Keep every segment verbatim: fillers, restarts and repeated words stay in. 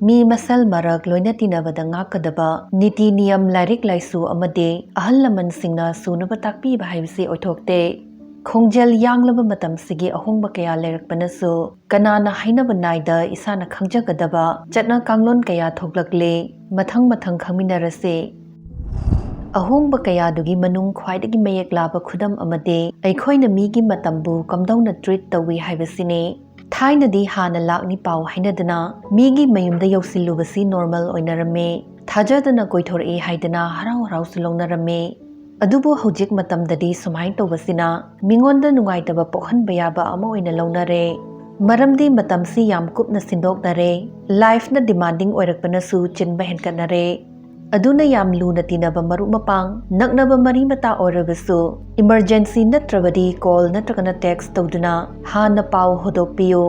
ꯃꯤ ꯃꯁꯦꯜ ꯃꯔꯛ ꯂꯣꯏꯅ ꯇꯤꯟꯅꯕꯗ ꯉꯥꯛꯀꯗꯕ ꯅꯤꯇꯤ ꯅꯤꯌꯝ, ꯂꯥꯏꯔꯤꯛ ꯂꯥꯏꯁꯨ ꯑꯃꯗꯤ ꯑꯍꯜ ꯂꯃꯟꯁꯤꯡꯅ ꯁꯨꯅꯕ ꯇꯥꯛꯄꯤꯕ ꯍꯥꯏꯕꯁꯤ ꯑꯣꯏꯊꯣꯛꯇꯦ꯫ ꯈꯣꯡꯖꯦꯜ ꯌꯥꯡꯂꯕ ꯃꯇꯝꯁꯤꯒꯤ ꯑꯍꯣꯡꯕ ꯀꯌꯥ ꯂꯩꯔꯛꯄꯅꯁꯨ ꯀꯅꯥꯅ ꯍꯥꯏꯅꯕ ꯅꯥꯏꯗ ꯏꯁꯥꯅ ꯈꯪꯖꯒꯗꯕ ꯆꯠꯅ ꯀꯥꯡꯂꯣꯟ ꯀꯌꯥ ꯊꯣꯛꯂꯛꯂꯦ꯫ ꯃꯊꯪ ꯃꯊꯪ ꯈꯪꯃꯤꯟꯅꯔꯁꯤ꯫ ꯑꯍꯣꯡꯕ ꯀꯌꯥꯗꯨꯒꯤ ꯃꯅꯨꯡ ꯈ꯭ꯋꯥꯏꯗꯒꯤ ꯃꯌꯦꯛ ꯂꯥꯕ ꯈꯨꯗꯝ ꯑꯃꯗꯤ ꯑꯩꯈꯣꯏꯅ ꯃꯤꯒꯤ ꯃꯇꯝꯕꯨ ꯀꯝꯗꯧꯅ treat ꯇꯧꯏ ꯍꯥꯏꯕꯁꯤꯅꯤ꯫ ꯊꯥꯏꯅꯗꯤ ꯍꯥꯟꯅ ꯂꯥꯛꯅꯤ ꯄꯥꯎ ꯍꯥꯏꯅꯗꯨꯅ ꯃꯤꯒꯤ ꯃꯌꯨꯝꯗ ꯌꯧꯁꯤꯜꯂꯨꯕꯁꯤ normal ꯑꯣꯏꯅꯔꯝꯃꯤ꯫ ꯊꯥꯖꯗꯅ ꯀꯣꯏꯊꯣꯔꯛꯏ ꯍꯥꯏꯗꯨꯅ ꯍꯔꯥꯎ ꯍꯔꯥꯎꯁꯨ ꯂꯧꯅꯔꯝꯃꯤ꯫ ꯑꯗꯨꯕꯨ ꯍꯧꯖꯤꯛ ꯃꯇꯝꯗꯗꯤ ꯁꯨꯃꯥꯏꯅ ꯇꯧꯕꯁꯤꯅ ꯃꯤꯉꯣꯟꯗ ꯅꯨꯡꯉꯥꯏꯇꯕ ꯄꯣꯛꯍꯟꯕ ꯌꯥꯕ ꯑꯃ ꯑꯣꯏꯅ ꯂꯧꯅꯔꯦ꯫ ꯃꯔꯝꯗꯤ ꯃꯇꯝꯁꯤ ꯌꯥꯝ ꯀꯨꯞꯅ ꯁꯤꯟꯗꯣꯛꯅꯔꯦ꯫ Lifeꯅ demanding ꯑꯣꯏꯔꯛꯄꯅꯁꯨ ꯆꯤꯟꯕ ꯍꯦꯟꯒꯠꯅꯔꯦ꯫ ꯑꯗꯨꯅ ꯌꯥꯝ ꯂꯨꯅ ꯇꯤꯟꯅꯕ ꯃꯔꯨꯞ ꯃꯄꯥꯡ, ꯅꯛꯅꯕ ꯃꯔꯤ ꯃꯇꯥ ꯑꯣꯏꯔꯕꯁꯨ emergency ꯅꯠꯇ꯭ꯔꯕꯗꯤ call ꯅꯠꯇ꯭ꯔꯒꯅ text ꯇꯧꯗꯨꯅ ꯍꯥꯟꯅ ꯄꯥꯎ ꯍꯧꯗꯣꯛꯄꯤꯌꯨ꯫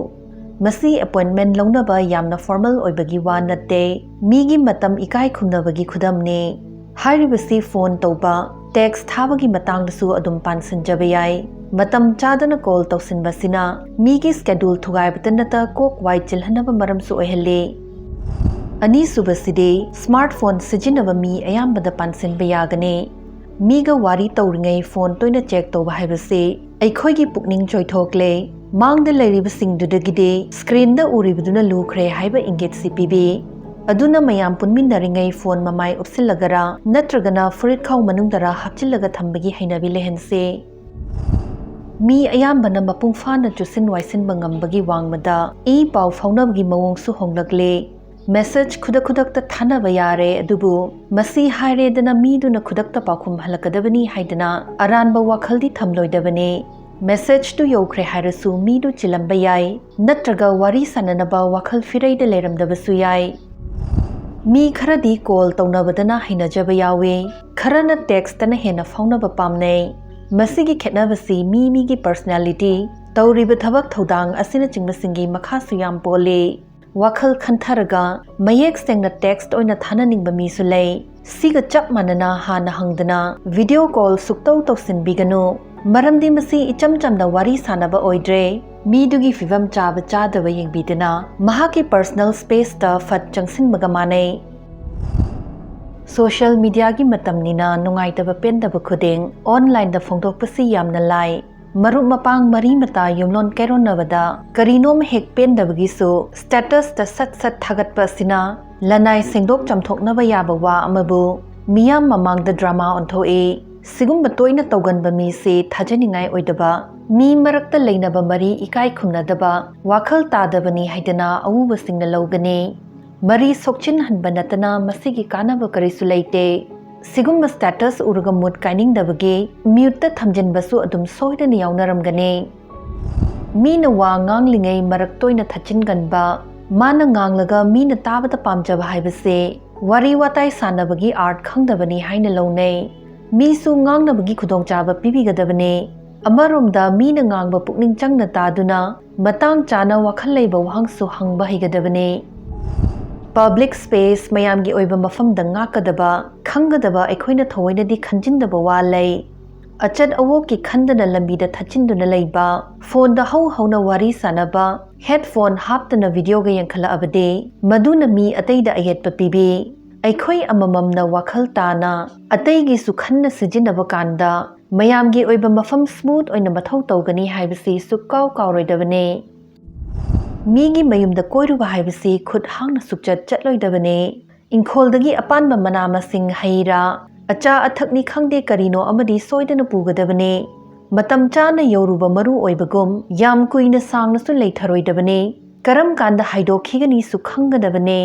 ꯃꯁꯤ appointment ꯂꯧꯅꯕ ꯌꯥꯝꯅ formal ꯑꯣꯏꯕꯒꯤ ꯋꯥ ꯅꯠꯇꯦ, ꯃꯤꯒꯤ ꯃꯇꯝ ꯏꯀꯥꯏ ꯈꯨꯝꯅꯕꯒꯤ ꯈꯨꯗꯝꯅꯤ꯫ ꯍꯥꯏꯔꯤꯕꯁꯤ phone ꯇꯧꯕ, text ꯊꯥꯕꯒꯤ ꯃꯇꯥꯡꯗꯁꯨ ꯑꯗꯨꯝ ꯄꯥꯟꯁꯤꯟꯖꯕ ꯌꯥꯏ꯫ ꯃꯇꯝ ꯆꯥꯗꯅ call ꯇꯧꯁꯤꯟꯕꯁꯤꯅ ꯃꯤꯒꯤ schedule ꯊꯨꯒꯥꯏꯕꯇ ꯅꯠꯇ ꯀꯣꯛ ꯋꯥꯏ ꯆꯤꯜꯍꯟꯅꯕ ꯃꯔꯝꯁꯨ ꯑꯣꯏꯍꯜꯂꯤ꯫ ꯑꯅꯤꯁꯨꯕꯁꯤꯗꯤ smartphone ꯁꯤꯖꯤꯟꯅꯕ ꯃꯤ ꯑꯌꯥꯝꯕꯗ ꯄꯥꯟꯁꯤꯟꯕ ꯌꯥꯒꯅꯤ꯫ ꯃꯤꯒ ꯋꯥꯔꯤ ꯇꯧꯔꯤꯉꯩ phone ꯇꯣꯏꯅ check ꯇꯧꯕ ꯍꯥꯏꯕꯁꯤ ꯑꯩꯈꯣꯏꯒꯤ ꯄꯨꯛꯅꯤꯡ ꯆꯣꯏꯊꯣꯛꯂꯦ꯫ ꯃꯥꯡꯗ ꯂꯩꯔꯤꯕꯁꯤꯡꯗꯨꯗꯒꯤꯗꯤ screenꯗ ꯎꯔꯤꯕꯗꯨꯅ ꯂꯨꯈ꯭ꯔꯦ ꯍꯥꯏꯕ ꯏꯪꯒꯤꯠꯁꯤ ꯄꯤꯕꯤ꯫ ꯑꯗꯨꯅ ꯃꯌꯥꯝ ꯄꯨꯟꯃꯤꯟꯅꯔꯤꯉꯩ phone ꯃꯃꯥꯏ ꯎꯞꯁꯤꯜꯂꯒꯔꯥ ꯅꯠꯇ꯭ꯔꯒꯅ ꯐꯨꯔꯤꯠꯈꯥꯎ ꯃꯅꯨꯡꯗꯔꯥ ꯍꯥꯞꯆꯤꯜꯂꯒ ꯊꯝꯕꯒꯤ ꯍꯩꯅꯕꯤ ꯂꯩꯍꯟꯁꯤ꯫ ꯃꯤ ꯑꯌꯥꯝꯕꯅ ꯃꯄꯨꯡ ꯐꯥꯅ ꯆꯨꯁꯤꯟ ꯋꯥꯏꯁꯤꯟꯕ ꯉꯝꯕꯒꯤ ꯋꯥꯡꯃꯗ ꯏ ꯄꯥꯎ ꯐꯥꯎꯅꯕꯒꯤ ꯃꯑꯣꯡꯁꯨ ꯍꯣꯡꯂꯛꯂꯦ꯫ Message ꯈꯨꯗꯛ ꯈꯨꯗꯛꯇ ꯊꯥꯅꯕ ꯌꯥꯔꯦ, ꯑꯗꯨꯕꯨ ꯃꯁꯤ ꯍꯥꯏꯔꯦꯗꯅ ꯃꯤꯗꯨꯅ ꯈꯨꯗꯛꯇ ꯄꯥꯎꯈꯨꯝ ꯍꯜꯂꯛꯀꯗꯕꯅꯤ ꯍꯥꯏꯗꯅ ꯑꯔꯥꯟꯕ ꯋꯥꯈꯜꯗꯤ ꯊꯝꯂꯣꯏꯗꯕꯅꯤ꯫ Messageꯇꯨ ꯌꯧꯈ꯭ꯔꯦ ꯍꯥꯏꯔꯁꯨ ꯃꯤꯗꯨ ꯆꯤꯜꯂꯝꯕ ꯌꯥꯏ, ꯅꯠꯇ꯭ꯔꯒ ꯋꯥꯔꯤ ꯁꯥꯟꯅꯅꯕ ꯋꯥꯈꯜ ꯐꯤꯔꯩꯗ ꯂꯩꯔꯝꯗꯕꯁꯨ ꯌꯥꯏ꯫ ꯃꯤ ꯈꯔꯗꯤ call ꯇꯧꯅꯕꯗꯅ ꯍꯩꯅꯖꯕ ꯌꯥꯎꯏ, ꯈꯔꯅ textꯇꯅ ꯍꯦꯟꯅ ꯐꯥꯎꯅꯕ ꯄꯥꯝꯅꯩ꯫ ꯃꯁꯤꯒꯤ ꯈꯦꯠꯅꯕꯁꯤ ꯃꯤ ꯃꯤꯒꯤ personality, ꯇꯧꯔꯤꯕ ꯊꯕꯛ ꯊꯧꯗꯥꯡ ꯑꯁꯤꯅꯆꯤꯡꯕꯁꯤꯡꯒꯤ ꯃꯈꯥꯁꯨ ꯌꯥꯝ ꯄꯣꯜꯂꯤ꯫ ꯋꯥꯈꯜ ꯈꯟꯊꯔꯒ ꯃꯌꯦꯛ ꯁꯦꯡꯅ text ꯑꯣꯏꯅ ꯊꯥꯅꯅꯤꯡꯕ ꯃꯤꯁꯨ ꯂꯩ꯫ ꯁꯤꯒ ꯆꯞ ꯃꯥꯟꯅꯅ ꯍꯥꯟꯅ ꯍꯪꯗꯅ video call ꯁꯨꯛꯇꯧ ꯇꯧꯁꯤꯟꯕꯤꯒꯅꯨ, ꯃꯔꯝꯗꯤ ꯃꯁꯤ ꯏꯆꯝ ꯆꯝꯅ ꯋꯥꯔꯤ ꯁꯥꯟꯅꯕ ꯑꯣꯏꯗ꯭ꯔꯦ꯫ ꯃꯤꯗꯨꯒꯤ ꯐꯤꯕꯝ ꯆꯥꯕ ꯆꯥꯗꯕ ꯌꯦꯡꯕꯤꯗꯅ ꯃꯍꯥꯛꯀꯤ personal spaceꯇ ꯐꯠ ꯆꯪꯁꯤꯟꯕꯒ ꯃꯥꯟꯅꯩ꯫ Social mediaꯒꯤ ꯃꯇꯝꯅꯤꯅ ꯅꯨꯡꯉꯥꯏꯇꯕ ꯄꯦꯟꯗꯕ ꯈꯨꯗꯤꯡ onlineꯗ ꯐꯣꯡꯗꯣꯛꯄꯁꯤ ꯌꯥꯝꯅ ꯂꯥꯏ꯫ ꯃꯔꯨꯞ ꯃꯄꯥꯡ ꯃꯔꯤ ꯃꯇꯥ ꯌꯨꯝꯂꯣꯟ ꯀꯩꯔꯣꯟꯅꯕꯗ ꯀꯔꯤꯅꯣꯝ ꯍꯦꯛ ꯄꯦꯟꯗꯕꯒꯤꯁꯨ statusꯇ ꯁꯠ ꯁꯠ ꯊꯥꯒꯠꯄ ꯑꯁꯤꯅ ꯂꯅꯥꯏ ꯁꯦꯡꯗꯣꯛ ꯆꯥꯝꯊꯣꯛꯅꯕ ꯌꯥꯕ ꯋꯥ ꯑꯃꯕꯨ ꯃꯤꯌꯥꯝ ꯃꯃꯥꯡꯗ drama ꯑꯣꯟꯊꯣꯛꯏ꯫ ꯁꯤꯒꯨꯝꯕ ꯇꯣꯏꯅ ꯇꯧꯒꯟꯕ ꯃꯤꯁꯤ ꯊꯥꯖꯅꯤꯡꯉꯥꯏ ꯑꯣꯏꯗꯕ, ꯃꯤ ꯃꯔꯛꯇ ꯂꯩꯅꯕ ꯃꯔꯤ ꯏꯀꯥꯏ ꯈꯨꯝꯅꯗꯕ, ꯋꯥꯈꯜ ꯇꯥꯗꯕꯅꯤ ꯍꯥꯏꯗꯅ ꯑꯎꯕꯁꯤꯡꯅ ꯂꯧꯒꯅꯤ꯫ ꯃꯔꯤ ꯁꯣꯛꯆꯤꯟꯍꯟꯕ ꯅꯠꯇꯅ ꯃꯁꯤꯒꯤ ꯀꯥꯟꯅꯕ ꯀꯔꯤꯁꯨ ꯂꯩꯇꯦ꯫ ꯁꯤꯒꯨꯝꯕ status ꯎꯔꯒ mood ꯀꯥꯏꯅꯤꯡꯗꯕꯒꯤ muteꯇ ꯊꯝꯖꯤꯟꯕꯁꯨ ꯑꯗꯨꯝ ꯁꯣꯏꯗꯅ ꯌꯥꯎꯅꯔꯝꯒꯅꯤ꯫ ꯃꯤꯅ ꯋꯥ ꯉꯥꯡꯂꯤꯉꯩ ꯃꯔꯛ ꯇꯣꯏꯅ ꯊꯠꯆꯤꯟꯒꯟꯕ, ꯃꯥꯅ ꯉꯥꯡꯂꯒ ꯃꯤꯅ ꯇꯥꯕꯗ ꯄꯥꯝꯖꯕ ꯍꯥꯏꯕꯁꯦ ꯋꯥꯔꯤ ꯋꯥꯇꯥꯏ ꯁꯥꯟꯅꯕꯒꯤ art ꯈꯪꯗꯕꯅꯤ ꯍꯥꯏꯅ ꯂꯧꯅꯩ꯫ ꯃꯤꯁꯨ ꯉꯥꯡꯅꯕꯒꯤ ꯈꯨꯗꯣꯡꯆꯥꯕ ꯄꯤꯕꯤꯒꯗꯕꯅꯤ꯫ ꯑꯃꯔꯣꯝꯗ ꯃꯤꯅ ꯉꯥꯡꯕ ꯄꯨꯛꯅꯤꯡ ꯆꯪꯅ ꯇꯥꯗꯨꯅ ꯃꯇꯥꯡ ꯆꯥꯅ ꯋꯥꯈꯜ ꯂꯩꯕ ꯋꯥꯍꯪꯁꯨ ꯍꯪꯕ ꯍꯩꯒꯗꯕꯅꯤ꯫ Public space, ꯃꯌꯥꯝꯒꯤ ꯑꯣꯏꯕ ꯃꯐꯝꯗ ꯉꯥꯛꯀꯗꯕ, ꯈꯪꯒꯗꯕ ꯑꯩꯈꯣꯏꯅ ꯊꯑꯣꯏꯅꯗꯤ ꯈꯟꯖꯤꯟꯗꯕ ꯋꯥ ꯂꯩ꯫ ꯑꯆꯠ ꯑꯋꯣꯛꯀꯤ ꯈꯟꯗꯅ ꯂꯝꯕꯤꯗ ꯊꯠꯆꯤꯟꯗꯨꯅ ꯂꯩꯕ, phoneꯗ ꯍꯧ ꯍꯧꯅ ꯋꯥꯔꯤ ꯁꯥꯟꯅꯕ, headphone ꯍꯥꯞꯇꯅ videoꯒ ꯌꯦꯡꯈꯠꯂꯛꯑꯕꯗꯤ ꯃꯗꯨꯅ ꯃꯤ ꯑꯇꯩꯗ ꯑꯌꯦꯠꯄ ꯄꯤꯕꯤ꯫ ꯑꯩꯈꯣꯏ ꯑꯃꯃꯝꯅ ꯋꯥꯈꯜ ꯇꯥꯅ ꯑꯇꯩꯒꯤꯁꯨ ꯈꯟꯅ ꯁꯤꯖꯤꯟꯅꯕ ꯀꯥꯟꯗ ꯃꯌꯥꯝꯒꯤ ꯑꯣꯏꯕ ꯃꯐꯝ smooth ꯑꯣꯏꯅ ꯃꯊꯧ ꯇꯧꯒꯅꯤ ꯍꯥꯏꯕꯁꯤ ꯁꯨꯛꯀꯥꯎ ꯀꯥꯎꯔꯣꯏꯗꯕꯅꯤ꯫ ꯃꯤꯒꯤ ꯃꯌꯨꯝꯗ ꯀꯣꯏꯔꯨꯕ ꯍꯥꯏꯕꯁꯤ ꯈꯨꯠ ꯍꯥꯡꯅ ꯁꯨꯛꯆꯠ ꯆꯠꯂꯣꯏꯗꯕꯅꯤ꯫ ꯏꯪꯈꯣꯜꯗꯒꯤ ꯑꯄꯥꯟꯕ ꯃꯅꯥ ꯃꯁꯤꯡ, ꯍꯩ ꯔꯥ, ꯑꯆꯥ ꯑꯊꯛꯅꯤ ꯈꯪꯗꯦ ꯀꯔꯤꯅꯣ ꯑꯃꯗꯤ ꯁꯣꯏꯗꯅ ꯄꯨꯒꯗꯕꯅꯤ꯫ ꯃꯇꯝ ꯆꯥꯅ ꯌꯧꯔꯨꯕ ꯃꯔꯨ ꯑꯣꯏꯕꯒꯨꯝ ꯌꯥꯝ ꯀꯨꯏꯅ ꯁꯥꯡꯅꯁꯨ ꯂꯩꯊꯔꯣꯏꯗꯕꯅꯤ꯫ ꯀꯔꯝ ꯀꯥꯟꯗ ꯍꯥꯏꯗꯣꯛꯈꯤꯒꯅꯤꯁꯨ ꯈꯪꯒꯗꯕꯅꯤ꯫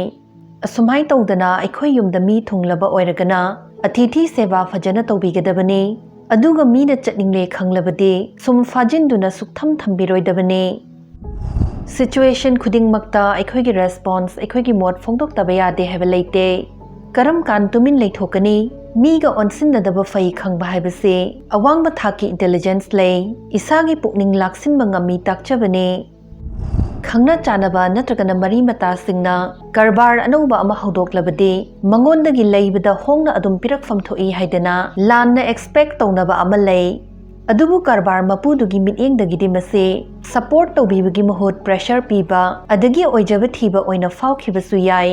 ꯑꯁꯨꯃꯥꯏ ꯇꯧꯗꯅ ꯑꯩꯈꯣꯏ ꯌꯨꯝꯗ ꯃꯤ ꯊꯨꯡꯂꯕ ꯑꯣꯏꯔꯒꯅ ꯑꯇꯤꯊꯤ ꯁꯦꯕꯥ ꯐꯖꯅ ꯇꯧꯕꯤꯒꯗꯕꯅꯤ꯫ ꯑꯗꯨꯒ ꯃꯤꯅ ꯆꯠꯅꯤꯡꯂꯦ ꯈꯪꯂꯕꯗꯤ ꯁꯨꯝ ꯐꯥꯖꯤꯟꯗꯨꯅ ꯁꯨꯛꯊꯝ ꯊꯝꯕꯤꯔꯣꯏꯗꯕꯅꯤ꯫ Situation ꯈꯨꯗꯤꯡꯃꯛꯇ ꯑꯩꯈꯣꯏꯒꯤ response, ꯑꯩꯈꯣꯏꯒꯤ ꯃꯣꯠ ꯐꯣꯡꯗꯣꯛꯇꯕ ꯌꯥꯗꯦ ꯍꯥꯏꯕ ꯂꯩꯇꯦ꯫ ꯀꯔꯝ ꯀꯥꯟ ꯇꯨꯃꯤꯟ ꯂꯩꯊꯣꯛꯀꯅꯤ? ꯃꯤꯒ ꯑꯣꯟꯁꯤꯟꯅꯗꯕ ꯐꯩ ꯈꯪꯕ ꯍꯥꯏꯕꯁꯤ ꯑꯋꯥꯡꯕ ꯊꯥꯛꯀꯤ intelligence ꯂꯩ꯫ ꯏꯁꯥꯒꯤ ꯄꯨꯛꯅꯤꯡ ꯂꯥꯛꯁꯤꯟꯕ ꯉꯝꯃꯤ ꯇꯥꯛꯆꯕꯅꯤ꯫ ꯈꯪꯅ ꯆꯥꯟꯅꯕ ꯅꯠꯇ꯭ꯔꯒꯅ ꯃꯔꯤ ꯃꯇꯥꯁꯤꯡꯅ ꯀꯔꯕꯥꯔ ꯑꯅꯧꯕ ꯑꯃ ꯍꯧꯗꯣꯛꯂꯕꯗꯤ ꯃꯉꯣꯟꯗꯒꯤ ꯂꯩꯕꯗ ꯍꯣꯡꯅ ꯑꯗꯨꯝ ꯄꯤꯔꯛꯐꯝ ꯊꯣꯛꯏ ꯍꯥꯏꯗꯅ ꯂꯥꯟꯅ expect ꯇꯧꯅꯕ ꯑꯃ ꯂꯩ꯫ ꯑꯗꯨꯕꯨ ꯀꯔꯕꯥꯔ ꯃꯄꯨꯗꯨꯒꯤ ꯃꯤꯠꯌꯦꯡꯗꯒꯤꯗꯤ ꯃꯁꯤ ꯁꯄꯣꯔꯠ ꯇꯧꯕꯤꯕꯒꯤ ꯃꯍꯨꯠ ꯄ꯭ꯔꯦꯁꯔ ꯄꯤꯕ ꯑꯗꯒꯤ ꯑꯣꯏꯖꯕ ꯊꯤꯕ ꯑꯣꯏꯅ ꯐꯥꯎꯈꯤꯕꯁꯨ ꯌꯥꯏ꯫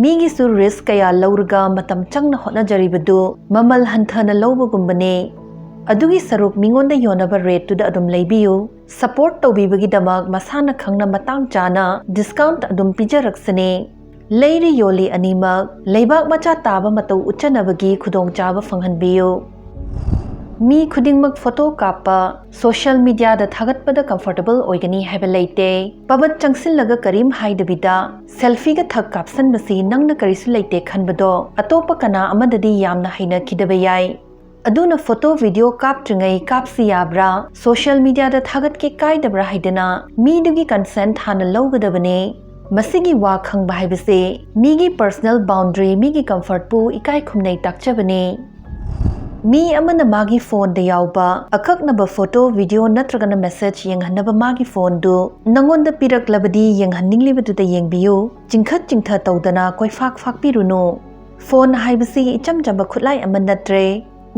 ꯃꯤꯒꯤꯁꯨ ꯔꯤꯁ꯭ꯛ ꯀꯌꯥ ꯂꯧꯔꯒ ꯃꯇꯝ ꯆꯪꯅ ꯍꯣꯠꯅꯖꯔꯤꯕꯗꯨ ꯃꯃꯜ ꯍꯟꯊꯅ ꯂꯧꯕꯒꯨꯝꯕꯅꯤ꯫ ꯑꯗꯨꯒꯤ ꯁꯔꯨꯛ ꯃꯤꯉꯣꯟꯗ ꯌꯣꯟꯅꯕ ꯔꯦꯠꯇꯨꯗ ꯑꯗꯨꯝ ꯂꯩꯕꯤꯌꯨ꯫ ꯁꯄꯣꯔꯠ ꯇꯧꯕꯤꯕꯒꯤꯗꯃꯛ ꯃꯁꯥꯅ ꯈꯪꯅ ꯃꯇꯥꯡ ꯆꯥꯅ ꯗꯤꯁꯀꯥꯎꯟꯠ ꯑꯗꯨꯝ ꯄꯤꯖꯔꯛꯁꯅꯤ꯫ ꯂꯩꯔꯤ ꯌꯣꯜꯂꯤ ꯑꯅꯤꯃꯛ ꯂꯩꯕꯥꯛ ꯃꯆꯥ ꯇꯥꯕ ꯃꯇꯧ ꯎꯠꯆꯅꯕꯒꯤ ꯈꯨꯗꯣꯡꯆꯥꯕ ꯐꯪꯍꯟꯕꯤꯌꯨ꯫ ꯃꯤ ꯈꯨꯗꯤꯡꯃꯛ ꯐꯣꯇꯣ ꯀꯥꯞꯄ, ꯁꯣꯁꯤꯌꯦꯜ ꯃꯤꯗꯤꯌꯥꯗ ꯊꯥꯒꯠꯄꯗ ꯀꯝꯐꯣꯔꯇꯦꯕꯜ ꯑꯣꯏꯒꯅꯤ ꯍꯥꯏꯕ ꯂꯩꯇꯦ꯫ ꯄꯕꯠ ꯆꯪꯁꯤꯜꯂꯒ ꯀꯔꯤꯝ ꯍꯥꯏꯗꯕꯤꯗ ꯁꯦꯜꯐꯤꯒ ꯊꯛ ꯀꯥꯞꯁꯟꯕꯁꯤ ꯅꯪꯅ ꯀꯔꯤꯁꯨ ꯂꯩꯇꯦ ꯈꯟꯕꯗꯣ ꯑꯇꯣꯞꯄ ꯀꯅꯥ ꯑꯃꯗꯗꯤ ꯌꯥꯝꯅ ꯍꯩꯅꯈꯤꯗꯕ ꯌꯥꯏ꯫ ꯑꯗꯨꯅ ꯐꯣꯇꯣ ꯚꯤꯗꯤꯑꯣ ꯀꯥꯞꯇ꯭ꯔꯤꯉꯩ ꯀꯥꯞꯁꯤ ꯌꯥꯕ꯭ꯔꯥ, ꯁꯣꯁꯤꯌꯦꯜ ꯃꯤꯗꯤꯌꯥꯗ ꯊꯥꯒꯠꯀꯦ ꯀꯥꯏꯗꯕ꯭ꯔꯥ ꯍꯥꯏꯗꯅ ꯃꯤꯗꯨꯒꯤ ꯀꯟꯁꯦꯟꯠ ꯍꯥꯟꯅ ꯂꯧꯒꯗꯕꯅꯤ꯫ ꯃꯁꯤꯒꯤ ꯋꯥ ꯈꯪꯕ ꯍꯥꯏꯕꯁꯤ ꯃꯤꯒꯤ ꯄꯔꯁꯅꯦꯜ ꯕꯥꯎꯟꯗꯔꯤ, ꯃꯤꯒꯤ ꯀꯝꯐꯔꯠꯄꯨ ꯏꯀꯥꯏ ꯈꯨꯝꯅꯩ ꯇꯥꯛꯆꯕꯅꯤ꯫ ꯃꯤ ꯑꯃꯅ ꯃꯥꯒꯤ ꯐꯣꯟꯗ ꯌꯥꯎꯕ ꯑꯀꯛꯅꯕ ꯐꯣꯇꯣ, ꯚꯤꯗꯤꯑꯣ ꯅꯠꯇ꯭ꯔꯒꯅ ꯃꯦꯁꯦꯖ ꯌꯦꯡꯍꯟꯅꯕ ꯃꯥꯒꯤ ꯐꯣꯟꯗꯨ ꯅꯉꯣꯟꯗ ꯄꯤꯔꯛꯂꯕꯗꯤ ꯌꯦꯡꯍꯟꯅꯤꯡꯂꯤꯕꯗꯨꯗ ꯌꯦꯡꯕꯤꯌꯨ꯫ ꯆꯤꯡꯈꯠ ꯆꯤꯡꯊ ꯇꯧꯗꯅ ꯀꯣꯏꯐꯥꯛ ꯐꯥꯛꯄꯤꯔꯨꯅꯨ꯫ ꯐꯣꯟ ꯍꯥꯏꯕꯁꯤ ꯏꯆꯝ ꯆꯝꯕ ꯈꯨꯠꯂꯥꯏ ꯑꯃ ꯅꯠꯇ꯭ꯔꯦ꯫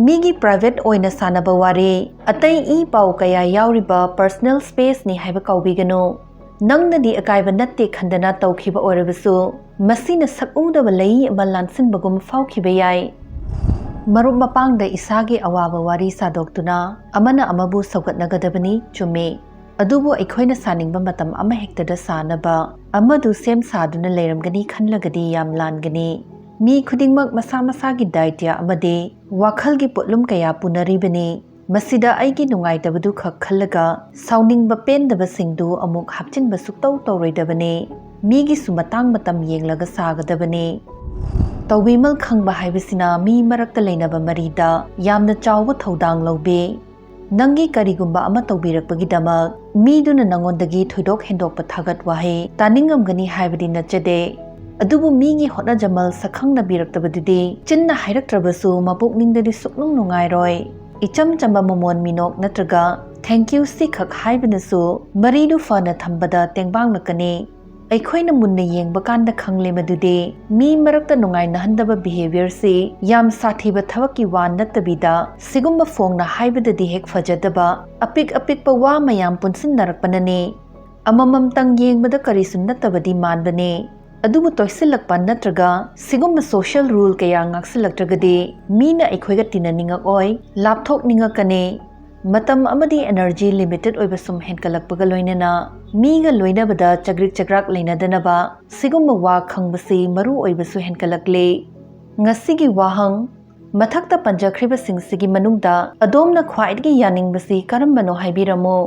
ꯃꯤꯒꯤ ꯄ꯭ꯔꯥꯏꯚꯦꯠ ꯑꯣꯏꯅ ꯁꯥꯟꯅꯕ ꯋꯥꯔꯤ, ꯑꯇꯩ ꯏ ꯄꯥꯎ ꯀꯌꯥ ꯌꯥꯎꯔꯤꯕ ꯄꯔꯁꯅꯦꯜ ꯁ꯭ꯄꯦꯁꯅꯤ ꯍꯥꯏꯕ ꯀꯥꯎꯕꯤꯒꯅꯨ꯫ ꯅꯪꯅꯗꯤ ꯑꯀꯥꯏꯕ ꯅꯠꯇꯦ ꯈꯟꯗꯅ ꯇꯧꯈꯤꯕ ꯑꯣꯏꯔꯕꯁꯨ, ꯃꯁꯤꯅ ꯁꯛꯎꯗꯕ ꯂꯩ ꯑꯃ ꯂꯥꯟꯁꯤꯟꯕꯒꯨꯝ ꯐꯥꯎꯈꯤꯕ ꯌꯥꯏ꯫ ꯃꯔꯨꯞ ꯃꯄꯥꯡꯗ ꯏꯁꯥꯒꯤ ꯑꯋꯥꯕ ꯋꯥꯔꯤ ꯁꯥꯗꯣꯛꯇꯨꯅ ꯑꯃꯅ ꯑꯃꯕꯨ ꯁꯧꯒꯠꯅꯒꯗꯕꯅꯤ, ꯆꯨꯝꯃꯤ꯫ ꯑꯗꯨꯕꯨ ꯑꯩꯈꯣꯏꯅ ꯁꯥꯅꯤꯡꯕ ꯃꯇꯝ ꯑꯃꯍꯦꯛꯇꯗ ꯁꯥꯅꯕ ꯑꯃꯗꯨ ꯁꯦꯝ ꯁꯥꯗꯨꯅ ꯂꯩꯔꯝꯒꯅꯤ ꯈꯜꯂꯒꯗꯤ ꯌꯥꯝ ꯂꯥꯟꯒꯅꯤ꯫ ꯃꯤ ꯈꯨꯗꯤꯡꯃꯛ ꯃꯁꯥ ꯃꯁꯥꯒꯤ ꯗꯥꯏꯇ꯭ꯌ ꯑꯃꯗꯤ ꯋꯥꯈꯜꯒꯤ ꯄꯣꯠꯂꯨꯝ ꯀꯌꯥ ꯄꯨꯅꯔꯤꯕꯅꯤ꯫ ꯃꯁꯤꯗ ꯑꯩꯒꯤ ꯅꯨꯡꯉꯥꯏꯇꯕꯗꯨ ꯈꯛ ꯈꯜꯂꯒ ꯁꯥꯎꯅꯤꯡꯕ ꯄꯦꯟꯗꯕꯁꯤꯡꯗꯨ ꯑꯃꯨꯛ ꯍꯥꯞꯆꯤꯟꯕ ꯁꯨꯛꯇꯧ ꯇꯧꯔꯣꯏꯗꯕꯅꯤ꯫ ꯃꯤꯒꯤꯁꯨ ꯃꯇꯥꯡ ꯃꯇꯝ ꯌꯦꯡꯂꯒ ꯁꯥꯒꯗꯕꯅꯤ꯫ ꯇꯧꯕꯤꯃꯜ ꯈꯪꯕ ꯍꯥꯏꯕꯁꯤꯅ ꯃꯤ ꯃꯔꯛꯇ ꯂꯩꯅꯕ ꯃꯔꯤꯗ ꯌꯥꯝꯅ ꯆꯥꯎꯕ ꯊꯧꯗꯥꯡ ꯂꯧꯕꯤ꯫ ꯅꯪꯒꯤ ꯀꯔꯤꯒꯨꯝꯕ ꯑꯃ ꯇꯧꯕꯤꯔꯛꯄꯒꯤꯗꯃꯛ ꯃꯤꯗꯨꯅ ꯅꯉꯣꯟꯗꯒꯤ ꯊꯣꯏꯗꯣꯛ ꯍꯦꯟꯗꯣꯛꯄ ꯊꯥꯒꯠ ꯋꯥꯍꯩ ꯇꯥꯅꯤꯡꯉꯝꯒꯅꯤ ꯍꯥꯏꯕꯗꯤ ꯅꯠꯆꯗꯦ꯫ ꯑꯗꯨꯕꯨ ꯃꯤꯒꯤ ꯍꯣꯠꯅꯖꯃꯜ ꯁꯛꯈꯪꯅꯕꯤꯔꯛꯇꯕꯗꯨꯗꯤ ꯆꯤꯟꯅ ꯍꯥꯏꯔꯛꯇ꯭ꯔꯕꯁꯨ ꯃꯄꯨꯛꯅꯤꯡꯗꯗꯤ ꯁꯨꯛꯅꯨꯡ ꯅꯨꯡꯉꯥꯏꯔꯣꯏ꯫ ꯏꯆꯝ ꯆꯝꯕ ꯃꯃꯣꯟ ꯃꯤꯅꯣꯛ ꯅꯠꯇ꯭ꯔꯒ "Thank you" ꯁꯤꯈꯛ ꯍꯥꯏꯕꯅꯁꯨ ꯃꯔꯤꯗꯨ ꯐꯅ ꯊꯝꯕꯗ ꯇꯦꯡꯕꯥꯡꯂꯛꯀꯅꯤ꯫ ꯑꯩꯈꯣꯏꯅ ꯃꯨꯟꯅ ꯌꯦꯡꯕ ꯀꯥꯟꯗ ꯈꯪꯂꯦ ꯃꯗꯨꯗꯤ ꯃꯤ ꯃꯔꯛꯇ ꯅꯨꯡꯉꯥꯏꯅꯍꯟꯗꯕ behaviourꯁꯤ ꯌꯥꯝ ꯁꯥꯊꯤꯕ ꯊꯕꯛꯀꯤ ꯋꯥ ꯅꯠꯇꯕꯤꯗ, ꯁꯤꯒꯨꯝꯕ ꯐꯣꯡꯅ ꯍꯥꯏꯕꯗꯗꯤ ꯍꯦꯛ ꯐꯖꯗꯕ, ꯑꯄꯤꯛ ꯑꯄꯤꯛꯄ ꯋꯥ ꯃꯌꯥꯝ ꯄꯨꯟꯁꯤꯟꯅꯔꯛꯄꯅꯅꯤ꯫ ꯑꯃꯃꯝꯇꯪ ꯌꯦꯡꯕꯗ ꯀꯔꯤꯁꯨ ꯅꯠꯇꯕꯗꯤ ꯃꯥꯟꯕꯅꯦ, ꯑꯗꯨꯕꯨ ꯇꯣꯏꯁꯤꯜꯂꯛꯄ ꯅꯠꯇ꯭ꯔꯒ ꯁꯤꯒꯨꯝꯕ social rule ꯀꯌꯥ ꯉꯥꯛꯁꯤꯜꯂꯛꯇ꯭ꯔꯒꯗꯤ ꯃꯤꯅ ꯑꯩꯈꯣꯏꯒ ꯇꯤꯟꯅꯅꯤꯡꯉꯛꯑꯣꯏ, ꯂꯥꯞꯊꯣꯛꯅꯤꯡꯉꯛꯀꯅꯤ꯫ ꯃꯇꯝ ꯑꯃꯗꯤ energy limited ꯑꯣꯏꯕ ꯁꯨꯝ ꯍꯦꯟꯒꯠꯂꯛꯄꯒ ꯂꯣꯏꯅꯅ ꯃꯤꯒ ꯂꯣꯏꯅꯕꯗ ꯆꯒ꯭ꯔꯤꯛ ꯆꯒ꯭ꯔꯥꯛ ꯂꯩꯅꯗꯅꯕ ꯁꯤꯒꯨꯝꯕ ꯋꯥ ꯈꯪꯕꯁꯤ ꯃꯔꯨ ꯑꯣꯏꯕꯁꯨ ꯍꯦꯟꯒꯠꯂꯛꯂꯦ꯫ ꯉꯁꯤꯒꯤ ꯋꯥꯍꯪ, ꯃꯊꯛꯇ ꯄꯟꯖꯈ꯭ꯔꯤꯕꯁꯤꯡꯁꯤꯒꯤ ꯃꯅꯨꯡꯗ ꯑꯗꯣꯝꯅ ꯈ꯭ꯋꯥꯏꯗꯒꯤ ꯌꯥꯅꯤꯡꯕꯁꯤ ꯀꯔꯝꯕꯅꯣ ꯍꯥꯏꯕꯤꯔꯝꯃꯨ꯫